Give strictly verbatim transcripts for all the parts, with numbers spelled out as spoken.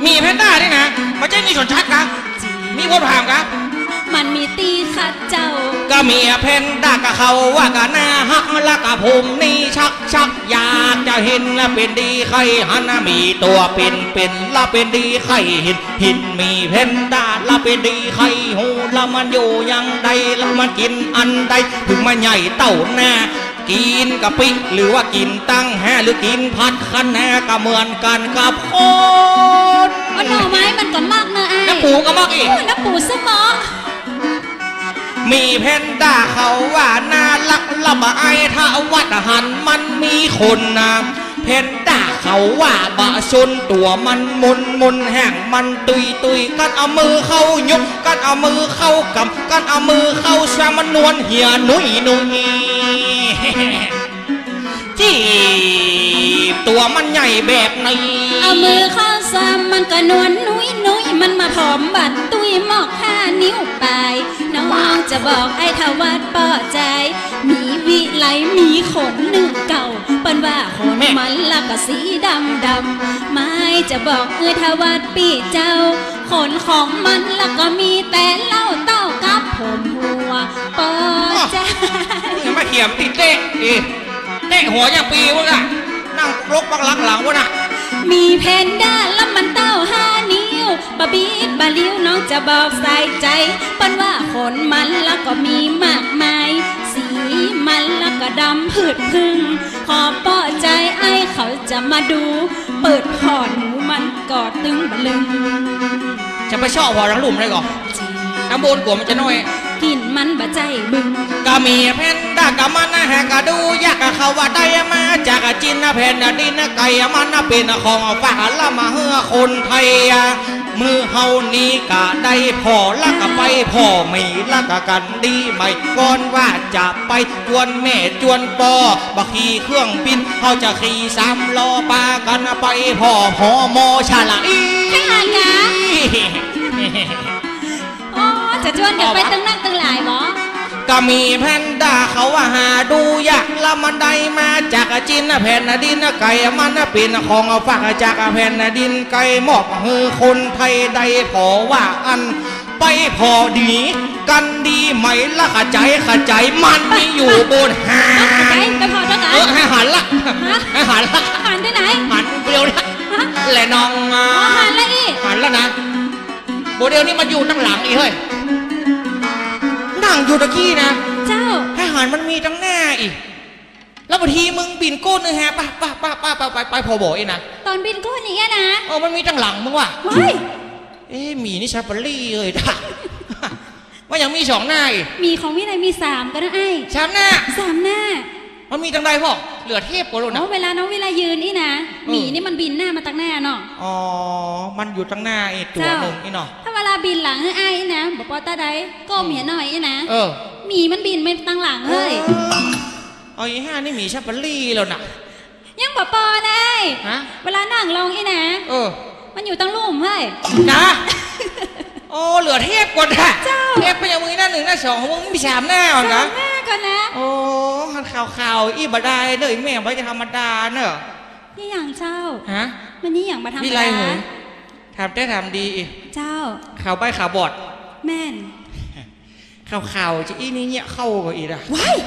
หมีแพนด้านี่นะ บ่ใจ้หมีสนชัดกะ มีคนถามกะ มันมีตี้ค่ะเจ้า ก็หมีแพนด้าก็เขาว่าก็น่าฮัก แล้วก็ผมนี่ชักชักอยากจะเห็น แล้วเป๋นดีใค่หัน หมีตั๋วเป๋นเป๋น แล้วเป๋นดีใค่เห็น เห็นหมีแพนด้า แล้วเป๋นดีใค่ฮู้ แล้วมันอยู่อย่างใด แล้วมันกิ๋นอันใด เถิงมาใหญ่เต้าหน้า กิ๋นกะปิหรือว่ากิ๋นตังแฮ หรือกิ๋นผัดคะน้า ก็เหมือนกั๋นกับคน โอ้ หน่อไม้มันก็มักเนอะอ้าย น้ำปูก็มักอีก โอ้ น้ำปูซึ่งเหมาะ หมีแพนด้าเขาว่าน่าฮัก แล้วบ่อายถ้าว่าหันมันมีขนนะ แพนด้าเขาว่าบ่สนตั๋วมันมนมน แฮงมันตุยตุย กัดเอามือเข้ายก กัดเอามือเข้ากำ กัดเอามือเข้าซ้ำ มันนวลเหียหนุยหนุย จีบตั๋วมันใหญ่แบบนี้ เอามือเข้าซ้ำมันก็นวลหนุยหนุย มันมาผอมบัดตุ้ยหมอกห้านิ้วปลาย น้องจะบอกไอ้ทวัดเปาะใจ หมีวิไลหมีขนหนึ่งเก่า เปิ้นว่าขนมันละก็สีดำดำ ไม้จะบอกไอ้ทวัดปี้เจ้า ขนของมันละก็มีแต่เหล้าเต้ากับผมหัว ปอจ้า มึงอย่ามาเถียงติดเตะอีก เตะหัวอย่างปีมึงอะ นั่งลกปักหลังหลังวะน่ะ หมีแพนด้าแล้วมันเต้าห้านิ้ว บ่บิดบ่ลิ้วน้องจะบอกสายใจ เปิ้นว่าขนมันแล้วก็มีมากมาย สีมันแล้วก็ดำผึดผึ่ง ขอเปาะใจไอ้เขาจะมาดู เปิดผ่อนหมูมันก็ตึงบะลึง จะไปเซาะหัวทางลุ่มได้ก่อ ตำบลกั๋วมันจะน้อย กิ๋นมันบ่ใจ้บึง ก็หมีแพนด้าก็มันนะแฮะ ก็ดูยาก ก็เขาว่าได้มาจากจีนนะ แผ่นดินไกล มันนะเป๋นของฝาก แล้วมาหื้อคนไทย มื้อเฮานี้ก็ได้ผ่อ แล้วก็ไปผ่อหมี แล้วก็กั๋นดีใหม่ ก่อนว่าจะไปจวนแม่จวนปอ บ่ขี่เครื่องบิน เฮาจะขี่สามล้อปากั๋นไปผ่อ หอมอชาละอี ใค่หันกะ อ๋อ จะจวนกั๋นไปตึงนักตึงหลายบ่ ก็หมีแพนด้าเขาว่าหาดูยาก แล้วมันได้มาจากจีนนะ แผ่นดินไกล มันนะเป๋นของฝากจากแผ่นดินไกล มอบหื้อคนไทยได้ผ่อว่าอั้น ไปผ่อดีกั๋นดีไหม ละขะใจ๋ขะใจ๋ มันมีอยู่บนหาด ไป ไปผ่อตรงไหน เออ ไห้หันละ ฮะ ไห้หันละ หันไปไหน หันเดียวนะ ฮะ แหละน้อง อ๋อ หันละอี้ หันละนะ บ่าเดี่ยวนี้มันอยู่ตังหลังอี้เฮ้ย นั่งอยู่ตะกี้นะ เจ้า ไห้หันมันมีตังหน้าอี้ แล้วบางทีมึงบินโก้นนึงแฮะ ไป ไป ไปผ่อบ่ออี้นะ ต๋อนบินโก้นอย่างเงี้ยนะ เออ มันมีตังหลังมึงว่ะ เฮ้ย เอ๊ะ หมีนี่ซาฟารีเอ้ย ว่ายังมีสองหน้าอี้ หมีของวิไลมีสามก็นะไอ้ สามหน้า สามหน้า มันมีตังใดพ่อ เหลือเทพกว่าโลดนะ อ๋อ เวลาน้องวิไลยืนอี้นะ เออ หมีนี่มันบินหน้ามาตังหน้าเนาะ อ๋อ มันอยู่ตังหน้าอี้ตั๋วนึ่งอี้เนาะ ถ้าเวลาบินหลังหื้ออ้ายอี้นะ บ่ปอตาใด ก้มเหียหน่อยอี้นะ เออ หมีมันบินมาตังหลังเฮ้ย เออ เอาอี้ห้านี่หมีซาฟารีแล้วนะ ยังบ่ปอนะไอ้ ฮะ เวลานั่งลงอี้นะ เออ มันอยู่ตังลุ่มเฮ้ย นะ โอ้ เหลือเทพกว่านะ เจ้า เทพก็ยังมีหน้าหนึ่งหน้าสอง มึงมีสามหน้าก่อนนะ สามหน้าก่อนนะ โอ้ หันข่าวๆ อี้บ่ได้เด้อ แม่งบ่จะธรรมดาเนอะ นี่อย่างเจ้า ฮะ มันนี่อย่างบ่ธรรมดา วิไลเหย ถามแต๊ถามดีอี้ เจ้า ข่าวใบ้ข่าวบอด แม่น ข่าวๆ จะอี้นี่เยียะเข้าก่ออี้ละ ว้าย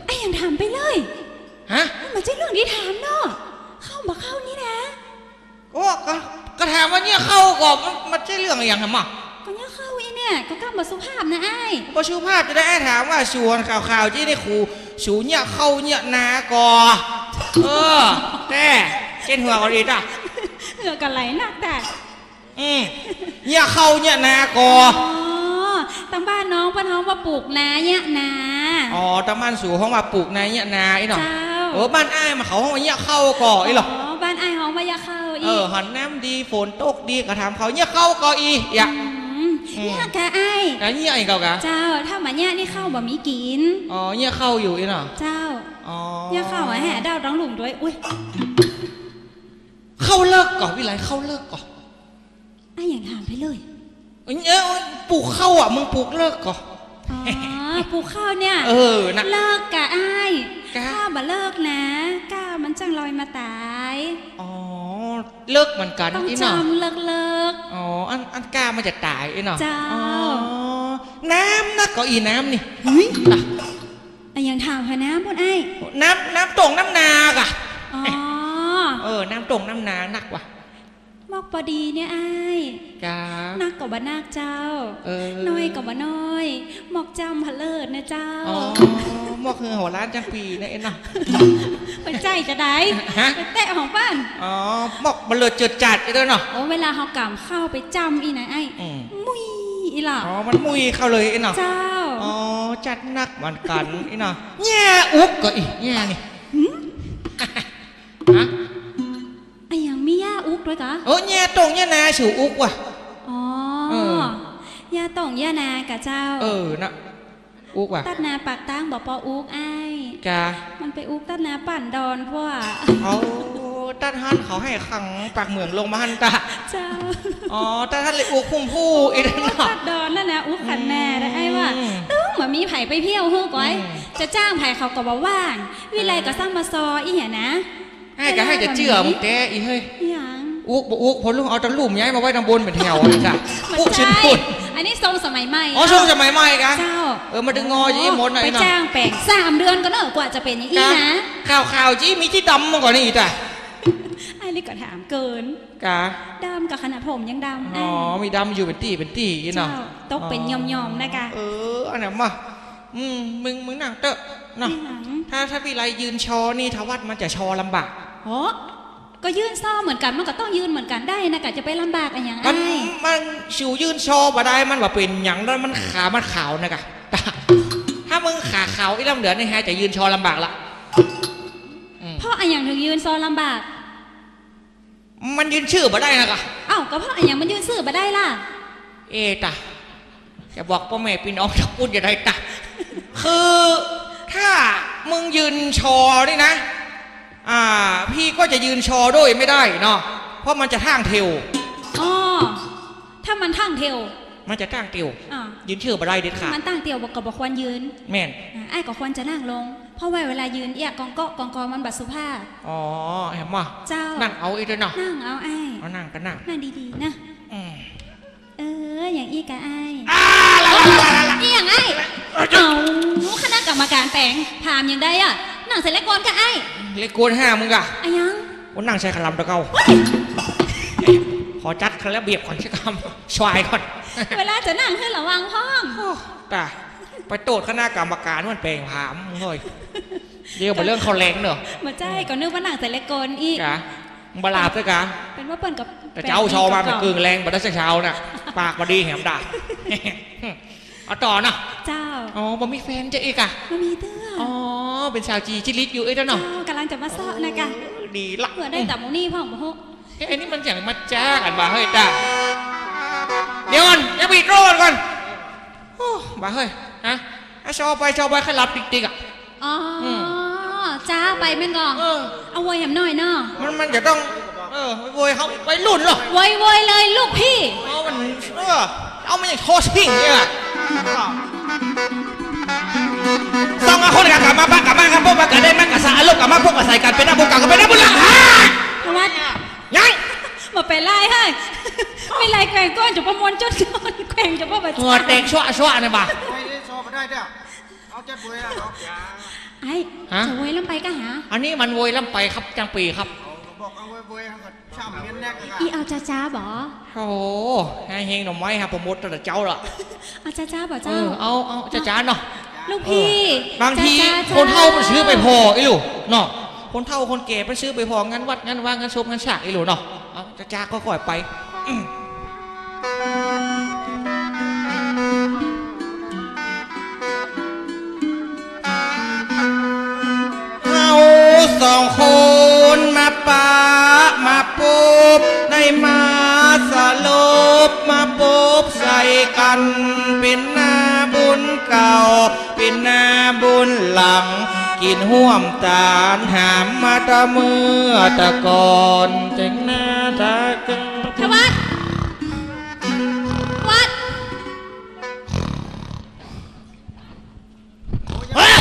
ไอ้อย่างถามไปเลย ฮะ มันบ่ใจ้เรื่องตี้ถามเนาะ เข้าบ่เข้านี่นะ โอ้ ก็ ก็ถามว่าเยียะเข้าก่อ มัน มันใจ้เรื่องอะหยังหะมะ ก็เยียะเข้าอี้เนี่ย ก็กำบ่สุภาพนะไอ้ บ่สุภาพจะได้ ไอ้ถามว่าส่วนข่าวๆ จะอี้นี่ขู สูเยียะเข้าเยียะนาก่อ เออ แต๊ เจ๊นหัวก่ออี้ละ เหงือก็ไหลนักแต๊ อืม เยียะเข้าเยียะนาก่อ อ๋อ ตังบ้านน้องเปิ้นฮ้องว่าปลูกนาเยียะนา อ๋อ ตังบ้านสูฮ้องว่าปลูกนาเยียะนาอี้เนาะ เจ้า เออ บ้านอ้ายมันเขาฮ้องว่าเยียะเข้าก่ออี้เหรอ อ๋อ บ้านอ้ายฮ้องว่าเยียะเข้าอี้ เออ หันน้ำดี ฝนตกดี ก็ถามเขาเยียะเข้าก่ออี้ เยียะ อืม อืม เยียะกะอ้าย แล้วเยียะอี้ก่อกะ เจ้า ถ้าบ่เยียะนี่ข้าวบ่มีกิ๋น อ๋อ เยียะเข้าอยู่อี้เนาะ เจ้า อ๋อ เยียะเข้าอะแฮะ เด้าตังลุ่มตวย อุ๊ย เข้าเลิกก่อ วิไลเข้าเลิกก่อ อ้ายอย่างถามไปเลย เอ้ย เอ้ย ปลูกเข้าอะ มึงปลูกเลิกก่อ อ๋อ ปลูกเข้าเนี่ย เออ นะ เลิกกะอ้าย กะ ข้า บ่าเลิกนะ ก้ามันจั้งลอยมาต๋าย อ๋อ เลิกเหมือนกั๋น ต้อง อี้เนาะ จำเลิกๆ อ๋อ อัน อันก้ามันจะต๋ายอี้เนาะ เจ้า อ๋อ น้ำนักก่ออี้น้ำนี่ เฮ้ย อะหยังถามหาน้ำปู้นอ้าย น้ำ น้ำต้งน้ำนาก่ะ อ๋อ เออ น้ำต้งน้ำนานักว่ะ มอกปอดีเนี่ยอ้าย กา นักก็บ่นักเจ้า เออ น้อยก็บ่น้อย มอกจ้ำพะเลิศนะเจ้า อ๋อ มอกเฮือหัวล้านจังปีนะเอ็นเนาะ ไปใจ้จะใด ฮะ ไปแตะของเปิ้น อ๋อ มอกบ่เลิศเจิดจ๋าดอีกแล้วเนาะ โอ้ เวลาเฮากำเข้าไปจ้ำอี้นะอ้าย อืม มุ่ยอี้ล่ะ อ๋อ มันมุ่ยเข้าเลยอี้เนาะ เจ้า อ๋อ จัดนักเหมือนกั๋นอี้เนาะ แย่อุกก็อี้ แย่นี่ หืม ฮะ อะหยังมีหญ้าอุกตวยกา เออ แย่ต้งแย่นาสูอุกว่ะ อ๋อ เออ หญ้าต้งหญ้านากาเจ้า เออ นะ อุกว่ะ ตั๊ดนาปากตางบ่ปออุกอ้าย กา มันไปอุกตั๊ดนาปั่นดอนพวก เอา ตั๊ดหั้นเขาหื้อขังปากเหมืองลงมาหั้นตะ เจ้า อ๋อ ตั๊ดหั้นเลยอุกคุ้มผู้อี้เนาะ ตั๊ดดอนนั่นนะ อุกขันนานะอ้ายว่า อืม ตึงบ่มีใผไปเที่ยวหื้อก้อย อืม จะจ้างใผเขาก็บ่ว่าง วิไลก็ซ้ำมาซออี้เหียนะ อ้ายก็หื้อจะเจื้อมึงแต๊อี้เฮ้ย หยัง อุกบ่อุก พอลุงเอาตะลุ่มย้ายมาไว้ตังบนเป๋นแถวนะจ๊ะ บ่ใจ้ อุกชิ้นปูน อันนี้ทรงสมัยใหม่ อ๋อ ทรงสมัยใหม่กา เจ้า เออ มาดึงงออย่างอี้หมดนะ ไป ไอ้เนาะ จ้างแป๋งสามเดือนก่อนเนาะ กว่าจะเป๋นอย่างอี้นะ ข่าวๆ จะอี้มีตี้ดำมาก่อนนี่อีกจ้ะ อ้ายนี่ก็ถามเกิน กา ดำกาขนาดผมยังดำ อ๋อ อ้าย มีดำอยู่เป๋นตี้เป๋นตี้อี้เนาะ เจ้า ตกเป๋นหย่อมๆ นะกา เออ อันนั้นมา อืม มึง มึงนั่งเต๊อะเนาะ ไม่หยัง ถ้า ถ้าวิไลยืนชอนี่ ทวัฒน์มันจะชอลำบาก โอ้ ก็ยื่นซอเหมือนกั๋น มันก็ต้องยื่นเหมือนกั๋นได้นะกา จะไปลำบากอะหยัง มัน อ้าย มันสูยื่นซอบ่ได้ มันว่าเป๋นหยังแล้ว มันขา มันขาวนะกา ถ้ามึงขาขาวอี้ลำเหลือนี่ฮะ จะยืนชอลำบากละ อืม เพราะอะหยังถึงยื่นซอลำบาก มันยื่นซื่อบ่ได้นะกา อ้าว ก็เพราะอะหยังมันยื่นซื่อบ่ได้ล่ะ เอตะ จะบอกป้อแม่ปี้น้องตะกุนจะได้ตะ คือถ้ามึงยืนชอนี่นะ อ่า พี่ก็จะยืนชอด้วยไม่ได้เนาะ เพราะมันจะต้างเตียว อ๋อ ถ้ามันต้างเตียว มันจะต้างเตียว อ่า ยืนซื่อบ่ได้เด็ดขาด มันต้างเตียวก็บ่ควรยืน แม่น อ่า อ้ายก็ควรจะนั่งลง เพราะว่าเวลายืนเอี้ยกองเก๊ะกองกอมันบ่สุภาพ อ๋อ แหมมา เจ้า นั่งเอาอี้เต๊อะเนาะ นั่งเอาอ้าย เอานั่งก็นั่ง นั่งดีๆ นะ อืม เออ อย่างอี้กาอ้าย อ่า ละละละละละ อี้หยังอ้าย เอ้า คณะกรรมการแป๋ง ถามหยังได้อะ นั่งใส่เล็กโกนกาอ้าย เล็กโกนห้ามึงกา อะหยัง กูนั่งใส่ขาลำตะเกา ขอจัดระเบียบก่อนสักกำ ชวายก่อน เวลาจะนั่งหื้อระวังพ่อง โอ้ ตาย ไปโต้ษคณะกรรมการมันแป๋งผามมึงเฮ้ย เดี๋ยวบ่าเรื่องเข้าแรงเนาะ บ่ใจ้ ก็นึกว่านั่งใส่เล็กโกนอี้ กา บ่หลับเต๊อะกา เป๋นว่าเปิ้นกับ แต่เจ๊าชอมาเป๋นกึ่งแรง บ่ได้สักเช้าน่ะ ปากบ่ดีแหมด่า เอาต่อเนาะ เจ้า อ๋อ บ่มีแฟนจะอี้กา บ่มีเตื้อ อ๋อ เป๋นสาวจี๋จิลิกอยู่เอ้ยเจ้าเนาะ เจ้า ก่ำลังจะมาเซาะนะกา เออ ดีละ เผื่อได้ต๋ำหมู่นี่พ่องบ่ฮู้ เอ๊ะ อันนี้มันหยังมาจ๊ากั๋นบ่าเฮ้ยตา เดี๋ยวก่อน ยังไปอีกรอบก่อน โอ้ บ่าเฮ้ย ฮะ อ่ะ ชอไป ชอไป ใค่หลับติ๊กๆ อ่ะ อ๋อ อืม จ๊าไปแม่นก่อ เออ เอาโวยแหมหน่อยเนาะ มัน มันจะต้อง เออ โวยเขาวัยรุ่นเหรอ โวย โวยเลยลูกพี่ เอามัน เออ เอามันอย่างโคตรสิ่งเนี่ย สองคนกะกลับมาปะกลับมาครับ พวกมากะได้มากะสะอารมณ์กลับมาพวกมาใส่กันเป๋นหน้าบุญเก่าก็เป๋นหน้าบุญหลังฮะ ทวัฒน์ ยัง บ่เป๋นไรเฮ้ย มีไรแกว่งก้นจะประมวลจนก้นแกว่งจะบ่บ่ หัวแตกชั่วชั่วเนี่ยบ่า โวยได้ซอบ่ได้เด้อ เอาจัดโวยแล้วเนาะ ไอ้ ฮะ จะโวยลำไปกะหา อันนี้มันโวยลำไปครับ จังปีครับ เอาก็บอกเอาโวยๆ เอาก็ช่ำเมียนแนกกัน อีเอาจ้าๆ บ่ โอ้โห ให้เฮงหน่อไม้ครับ ผมมดตั้งแต่เจ๊าละ เอาจ้าๆ บ่ เอ เจ้า อ เอา เอาจ้าๆ เนาะ ลูกพี่ เออ บางที จ้าๆ คนเฒ่ามันซื้อไปผ่ออี้ลูกเนาะ คนเฒ่าคนแก่มันซื้อไปผ่องานวัดงานวางานศพงานสากอี้ลูกเนาะ เอาจ้าๆ ก็ค่อยไป อืม เฮาสองคนมาปะมาปบ ได้มาสลบมาปบใส่กัน เป๋นหน้าบุญเก่า เป๋นหน้าบุญหลัง กิ๋นฮ่วมตานหามมาตะเมื่อตะก่อน แต่งหน้าตาเกิน ทวัฒน์ ทวัฒน์ เฮ้ย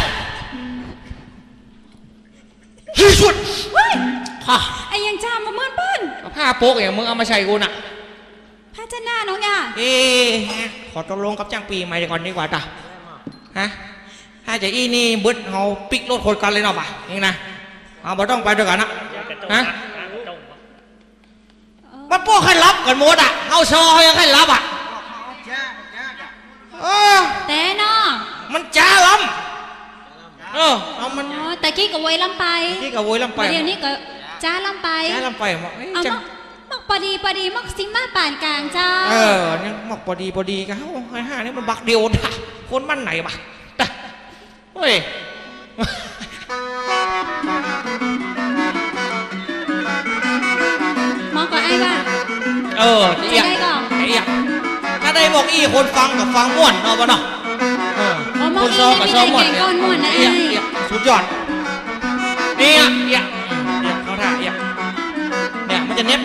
อาโปะอย่างมึงเอามาใส่กูน่ะ ภาชนะน้องย่า เอ๊ะ ขอตกลงกับจ้างปี้ใหม่ก่อนดีกว่าตา ฮะ ถ้าจะอี้นี่บึดเฮาปิ๊กรถคนกั๋นเลยเนาะบ่ะ นี่นะ เอา บ่ต้องไปตวยกั๋นนะ ฮะ มันป้อใค่หลับกั๋นหมดอ่ะ เฮาซอเฮายังใค่หลับอ่ะ เออ แต่เนาะ มันจ๊าล้ำ เออ เอามัน อ๋อ ตะกี้ก็โวยล้ำไป ตะกี้ก็โวยล้ำไป บ่าเดี่ยวนี้ก็จ๊าล้ำไป จ๊าล้ำไป บอก เอ้ย เอา จัง มอก มอกปอดีปอดี มอกซิมมาปานก๋างเจ้า เออ เนี่ย มอกปอดีปอดีก็ โอ้ ไอ้ห่านี่มันบักเดียวด่ะ คนมันไหนวะ ด่ะ เฮ้ย มอกก่อไอ้ว่า เออ เอียะ จะได้ก่อ เอียะ ถ้าได้มอกอี้คนฟังก็ฟังม่วนเนาะบ่เนาะ เออ อ๋อ มอก คนซอก็ซอม่วน อี้นี่มีแต่แก่งก้อนม่วนนะ เอียะ ไอ้ เอียะ สุดยอด เนี่ย เอียะ เอียะ เข้าท่า เอียะ เนี่ย มันจะเน็บ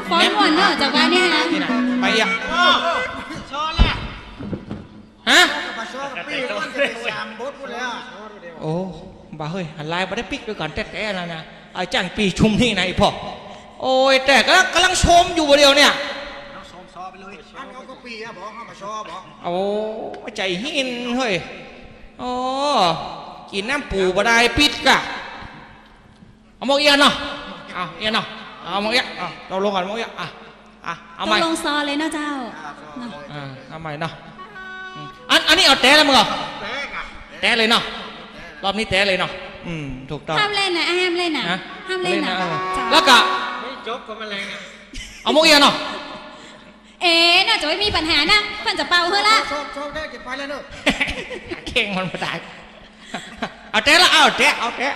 ฟ้อนม่วนเนาะ จากว่าเนี่ยนะ นี่นะ ไปเอียะ ฮะ โอ้ บ่าเฮ้ย หันลายบ่ได้ปิ๊กตวยกั๋นแต๊ๆ แล้วนะ ไอ้จ้างปี้ชุมนี่นะไอ้ป้อ โอ้ย แต่ก็ก๋ำลังชมอยู่บ่าเดี่ยวเนี่ย อันเขาก็ปี้อะ บอกเขามาซอบอก โอ้ ใจ๋หิ้นเฮ้ย โอ้ กิ๋นน้ำปูบ่ได้ปิ๊กอะ เอามอกเอี้ยะเนาะ เอาเอี้ยะเนาะ เอามอกเอี้ยะ เอา ตกลงกั๋นมอกเอี้ยะ อ่ะ อ่ะ เอาใหม่ ตกลงซอเลยเนาะเจ้า เนาะ อ่า เอาใหม่เนาะ อืม อัน อันนี้เอาแต๊เลยมึงเหรอ แต๊เลยเนาะ รอบนี้แต๊เลยเนาะ อืม ถูกต้อง ห้ามเล่นนะ ห้ามเล่นนะ ฮะ ห้ามเล่นนะ เล่นนะ เออ เจ้า แล้วก็ ไม่จบก็มาแรงอะ เอามอกเอี้ยะเนาะ เอ๊ะ น่าจะไม่มีปัญหานะ เปิ้นจะเป่าหื้อละ ชอบ ชอบได้ เก็บไปเลยเนอะ เข่งมันบ่ได้ เอาแต๊ละ เอาแต๊ เอาแต๊